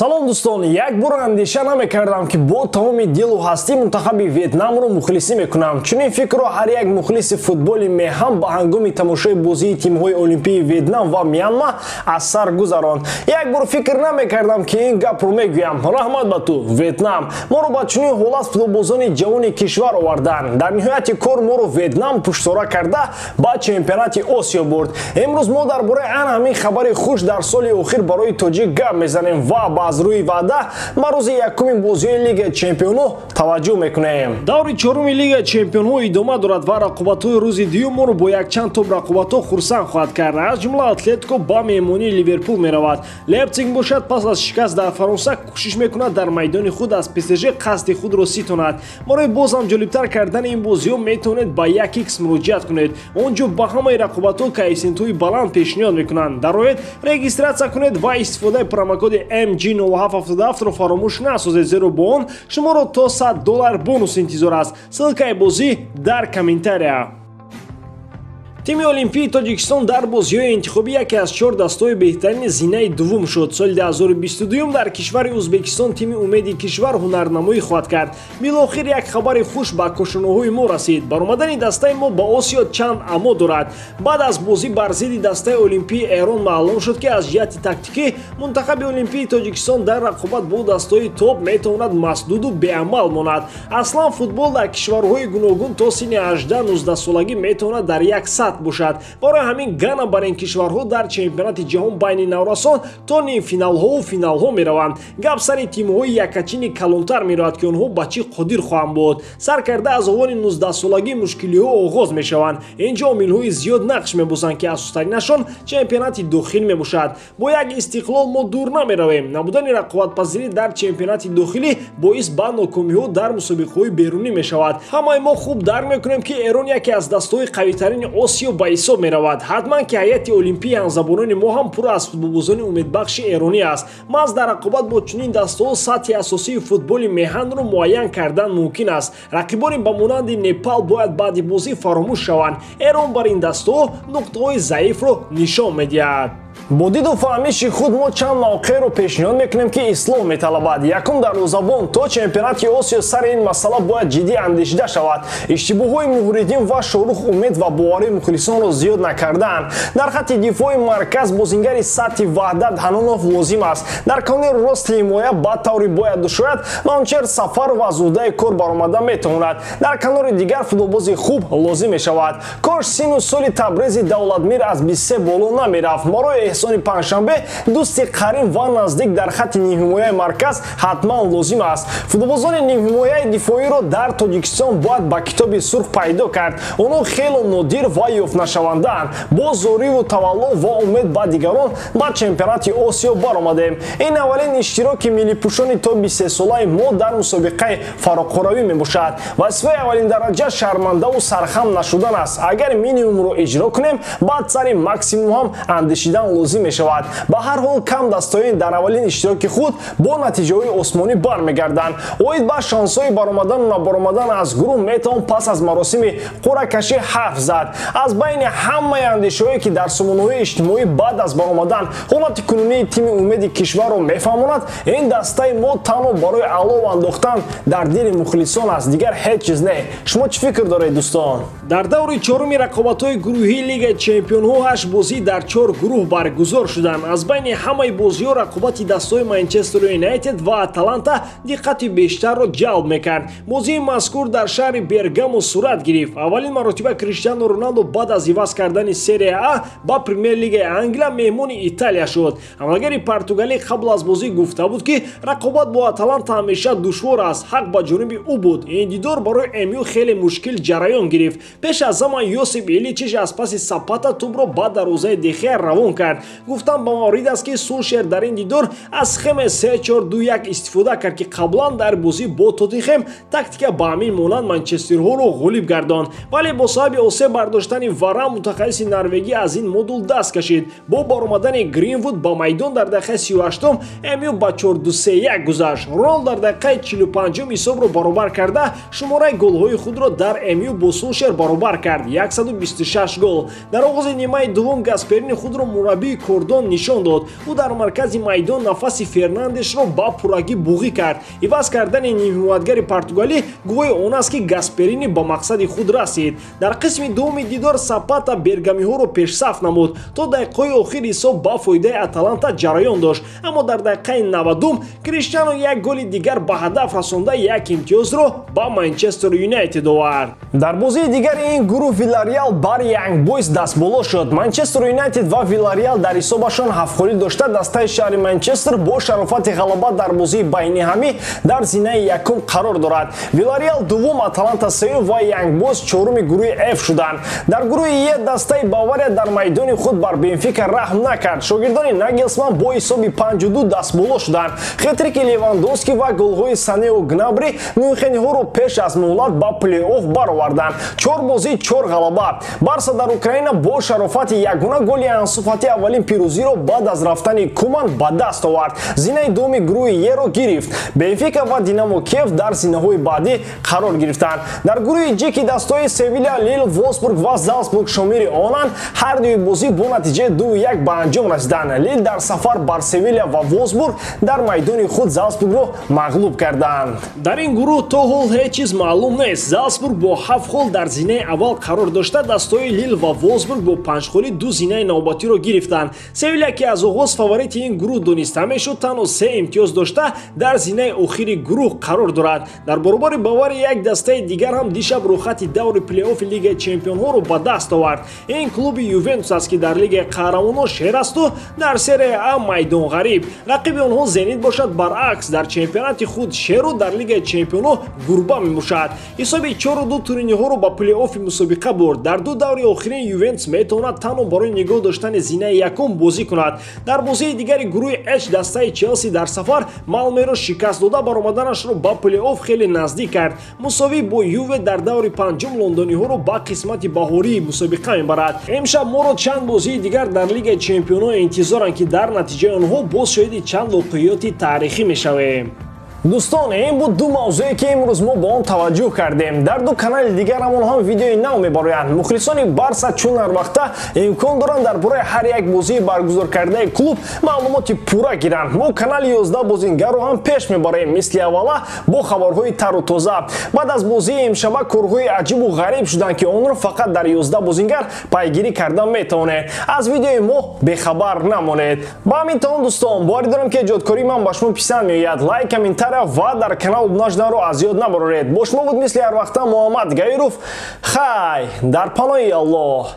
Салом дӯстон, як бор андеша намекардам, ки бо тамоми дилу ҳастӣ мунтахаби Ветнамро мухлисӣ мекунам. Чунин фикрро ҳар як мухлиси футболи меҳан ба ҳангоми тамошои бозии тимҳои олимпии Ветнам ва Мянма аз сар гузаронд. Як бор фикр намекардам, ки ин гапро мегӯям. Раҳмат ба ту, Ветнам. Моро ба чунин ҳолат футболбозони ҷавони кишвар оварданд. Дар ниҳояти кор моро Ветнам пуштсора карда ба чемпионати Осиё бурд. Имрӯз мо дар бораи ан ҳамин хабари хуш дар соли охир барои тоҷик гап мезанем ва аз рӯи ваъда ба рӯзи якуми бозиҳои Лигаи Чемпионҳо таваҷҷӯҳ мекунем. Даври чоруми Лигаи Чемпионҳо идома дорад ва рақобатҳои рӯзи дуюм моро бо якчанд топ рақобатҳо хурсанд хоҳад кард. Аз ҷумла Атлетико ба меҳмонии Ливерпул меравад. Лейпциг бошад, пас аз шикаст дар Фаронса кӯшиш мекунад дар майдони худ аз ПСЖ қасди худро ситонад. Барои боз ҳам ҷолибтар кардани ин бозиҳо метавонед ба 1x муроҷиат кунед. Он ҷо ба ҳамаи рақобатҳо коэффисиентҳои баланд пешниҳод мекунанд. Дароед, регистратсия кунед ва истифодаи промокоди MG9777-ро фаромӯш насозед, зеро бо он шуморо то $100 бонус интизор аст. Ссылкаи бозӣ дар комментария. Тими Олимпии Тоҷикистон дар бозиҳои интихобӣ яке аз чор дастаҳои беҳтарини зинаи дуввум шуд. Соли 2022 дар кишвари Ӯзбекистон тими умеди кишвар ҳунарнамоӣ хоҳад кард. Билохир як хабари хуш ба кошонаҳои мо расид. Баромадани дастаи мо ба Осиё чанд амо дорад. Баъд аз бозӣ бар зидди дастаи Олимпии Эрон маълум шуд, ки аз ҷиҳати тактикӣ мунтахаби Олимпии Тоҷикистон дар рақобат бо дастаҳои топ метавонад масдуду беамал монад. Аслан футбол дар кишварҳои гуногун то синни 18-19 солагӣ метавонад дар як сатҳ бошад. Барои ҳамин Гана бар ин кишварҳо дар чемпионати ҷаҳон байни наврасон то нимфиналҳову финалҳо мераванд. Гап сари тимҳои якачини калонтар меравад, ки онҳо ба чӣ қодир хоҳанд буд. Сар карда аз овони 19-солагӣ мушкилиҳо оғоз мешаванд. Инҷо омилҳои зиёд нақш мебозанд, ки асостаринашон чемпионати дохил мебошад. Бо як Истиқлол мо дур намеравем. Набудани рақобатпазирӣ дар чемпионати дохилӣ боис ба нокомиҳо дар мусобиқаҳои берунӣ мешавад. Ҳамаи мо хуб дарк мекунем, ки Эрон яке аз дастаҳои қавитарини Осиё ба ҳисоб меравад. Ҳатман ки ҳайати олимпии ҳамзабонони мо ҳам пур аз футболбозони умедбахши эронӣ аст. Маҳз дар рақобат бо чунин дастаҳо сатҳи асосии футболи меҳанро муайян кардан мумкин аст. Рақибони ба монанди Непал бояд баъди бозӣ фаромӯш шаванд. Эрон бар ин дастаҳо нуқтаҳои заифро нишон медиҳад. Бо диду фаҳмиши худ мо чанд мавқеъро пешниҳод мекунем, ки ислоҳ металабад. Якум, дарвозабон. То чемпионати Осиё сари ин масъала бояд ҷиддӣ андешида шавад. Иштибоҳҳои Муҳриддин ва Шорух умед ва боварии мухлисонро зиёд накардаанд. Дар хатти дифои марказ бозингари сатҳи Ваҳдат Ҳанонов лозим аст. Дар канори рости ҳимоя ба таври бояду шояд Манучер Сафаров аз уҳдаи кор баромада метавонад. Дар канори дигар футболбози хуб лозим мешавад. Кош сину соли Табрези Давлатмир аз 23 боло намерафт. Барои Эҳсони Панҷшанбе дӯсти қарин ва наздик дар хатти нимҳимояи марказ ҳатман лозим аст. Футболбозони нимҳимояи дифоиро дар Тоҷикистон бояд ба китоби сурх пайдо кард. Онҳо хело нодир ва ёфтнашавандаанд. Бо зориву тавалло ва умед ба дигарон ба чемпионати Осиё баромадем. Ин аввалин иштироки миллипӯшони то 23-солаи мо дар мусобиқаи фароқоравӣ мебошад. Вазифаи аввалиндараҷа шармандаву сархам нашудан аст. Агар минимумро иҷро кунем, баъд сари максимум ҳам андешидан лозим мешавад. Ба ҳар ҳол кам дастаён дар аввалин иштироки худ бо натиҷаҳои осмонӣ бармегарданд. Оид ба шансҳои баромадану набаромадан аз гурӯҳ метавон пас аз маросими қуръакашӣ ҳарф зад. Аз байни ҳамаи андешаҳое, ки дар сомонаҳои иҷтимоӣ баъд аз баромадан ҳолати кунунии тими умеди кишварро мефаҳмонад, ин дастаи мо танҳо барои алов андохтан дар дили мухлисон аст, дигар ҳеҷ чиз не. Шумо чӣ фикр доред, дӯстон? Дар даври чоруми рақобатҳои гурӯҳии Лигаи Чемпионҳо 8 бозӣ дар чор гурӯҳ баргузор шуданд. Аз байни ҳамаи бозиҳо рақобати дастаҳои Манчестер Юнайтед ва Аталанта диққати бештарро ҷалб мекард. Бозии мазкур дар шаҳри Бергамо сурат гирифт. Аввалин маротиба Криштиану Роналдо баъд аз иваз кардани Серия А ба Премер-лигаи Англия меҳмони Италия шуд. Ҳамлагари португалӣ қабл аз бозӣ гуфта буд, ки рақобат бо Аталанта ҳамеша душвор аст. Ҳақ ба ҷониби ӯ буд. Ин дидор барои МЮ хеле мушкил ҷараён гирифт. Пеш аз замон Йосип Иличич аз паси Сапата тӯбро ба дарвозаи Дехеа равон кард. Гуфтан ба маврид аст, ки Сулшер дар ин дидор аз схемаи 3-4-2-1 истифода кард, ки қаблан дар бозӣ бо Тоттенхем тактика ба ҳамин монанд манчестерҳоро ғолиб гардонд. Вале бо сабаби осеб бардоштани Варан мутахассиси норвегӣ аз ин модул даст кашид. Бо баромадани Гринвуд ба майдон дар дақиқаи 38 МЮ ба 4-2-3-1 гузашт. Роналд дар дақиқаи 45 ҳисобро баробар карда шумораи голҳои худро дар МЮ бо Сулшер баробар кард: 126 гол. Дар оғози нимаи дуввум Гасперини худро мураббии сармураббии кордон нишон дод. Ӯ дар маркази майдон нафаси Фернандешро ба пуррагӣ буғӣ кард. Иваз кардани нимҳимоятгари португалӣ гувоҳи он аст, ки Гасперини ба мақсади худ расид. Дар қисми дуввуми дидор Сапата бергамиҳоро пешсаф намуд. То дақиқаҳои охир ҳисоб ба фоидаи Аталанта ҷараён дошт, аммо дар дақиқаи 90 Криштиану як голи дигар ба ҳадаф расонда як имтиёзро ба Манчестер Юнайтед овард. Дар бозии дигари ин гурӯҳ Вилареал бар Янг Бойс дастболо шуд. Манчестер Юнайтед ва Вилареал дар ҳисобашон ҳафтхолӣ дошта, дастаи шаҳри Манчестер бо шарофати ғалаба дар бозии байниҳамӣ дар зинаи якум қарор дорад. Вилареал дуввум, Аталанта сеюм ва Янг Бойс чоруми гурӯҳи Ф шуданд. Дар гурӯҳи Е дастаи Бавария дар майдони худ бар Бенфика раҳм накард. Шогирдони Нагелсман бо ҳисоби 5-2 дастболо шуданд. Хетрики Левандовски ва голҳои Санеу Гнабри мюнхениҳоро пеш аз муҳлат ба плей-офф бароварданд. 4 бозӣ, 4 ғалаба. Барса дар Украина бо шарофати ягона голи Ансу Фати аввалин пирӯзиро баъд аз рафтани Куман ба даст овард. Зинаи дуввуми гурӯҳи Еро гирифт. Бенфика ва Динамо Киев дар зинаҳои баъдӣ қарор гирифтанд. Дар гурӯҳи Ҷ, ки дастҳои Севиля, Лил, Волфсбург ва Залцбург шомили онанд, ҳар дуи бозӣ бо натиҷаи 2-1 ба анҷом расиданд. Лил дар сафар бар Севиля ва Волфсбург дар майдони худ Залцбургро мағлуб карданд. Дар ин гурӯҳ то ҳол ҳеҷ чиз маълум нест. Залцбург бо 7 хол дар зинаи аввал қарор дошта, дастҳои Лил ва Волфсбург бо 5 холи ду зинаи навбатиро гирифтанд. Севиля, ки аз оғоз фаворити ин гурӯҳ дониста мешуд, танҳо 3 имтиёз дошта, дар зинаи охири гурӯҳ қарор дорад. Дар баробари Бавария як дастаи дигар ҳам дишаб рӯхати даври плей-оффи Лигаи Чемпионҳоро ба даст овард. Ин клуби Ювентус аст, ки дар Лигаи Қаҳрамонҳо шер асту дар Серия А майдонғариб. Рақиби онҳо Зенит бошад, баръакс дар чемпионати худ шеру дар Лигаи Чемпионҳо гурба мебошад. Ҳисоби 4-2 туриниҳоро ба плей-оффи мусобиқа бурд. Дар ду даври охирин Ювентус метавонад танҳо барои нигоҳ доштани зинаи якум бозӣ кунад. Дар бозии дигари гурӯҳи H дастаи Челси дар сафар Малмеро шикаст дода, баромаданашро ба плей-офф хеле наздик кард. Мусовӣ бо Юве дар даври панҷум лондониҳоро ба қисмати баҳории мусобиқа мебарад. Имшаб моро чанд бозии дигар дар Лигаи Чемпионҳо интизоранд, ки дар натиҷаи онҳо боз шоҳиди чанд воқеиёти таърихӣ мешавем. Дӯстон, ин буд ду мавзӯе, ки имрӯз мо ба он таваҷҷӯҳ кардем. Дар ду канали дигарамон ҳам видеои нав мебароянд. Мухлисони Барса чун ҳар вақта имкон доранд дар бораи ҳар як бозии баргузоркардаи клуб маълумоти пурра гиранд. Мо канали 11 бозингарро ҳам пеш мебарем, мисли аввала бо хабарҳои тару тоза. Баъд аз бозии имшаба корҳои аҷибу ғариб шуданд, ки онро фақат дар 11 бозингар пайгирӣ карда метавонед. Аз видеои мо бехабар намонед. Ба ҳамин тамом, дӯстон, боварӣ дорам, ки эҷодкории ман ба шумо писанд меояд. Лайк, комментария ва дар канал обуна шуданро аз ёд набароред. Бо шумо буд мисли ҳар вақта Муҳаммад Гаиров. Хай, дар паноҳи Аллоҳ.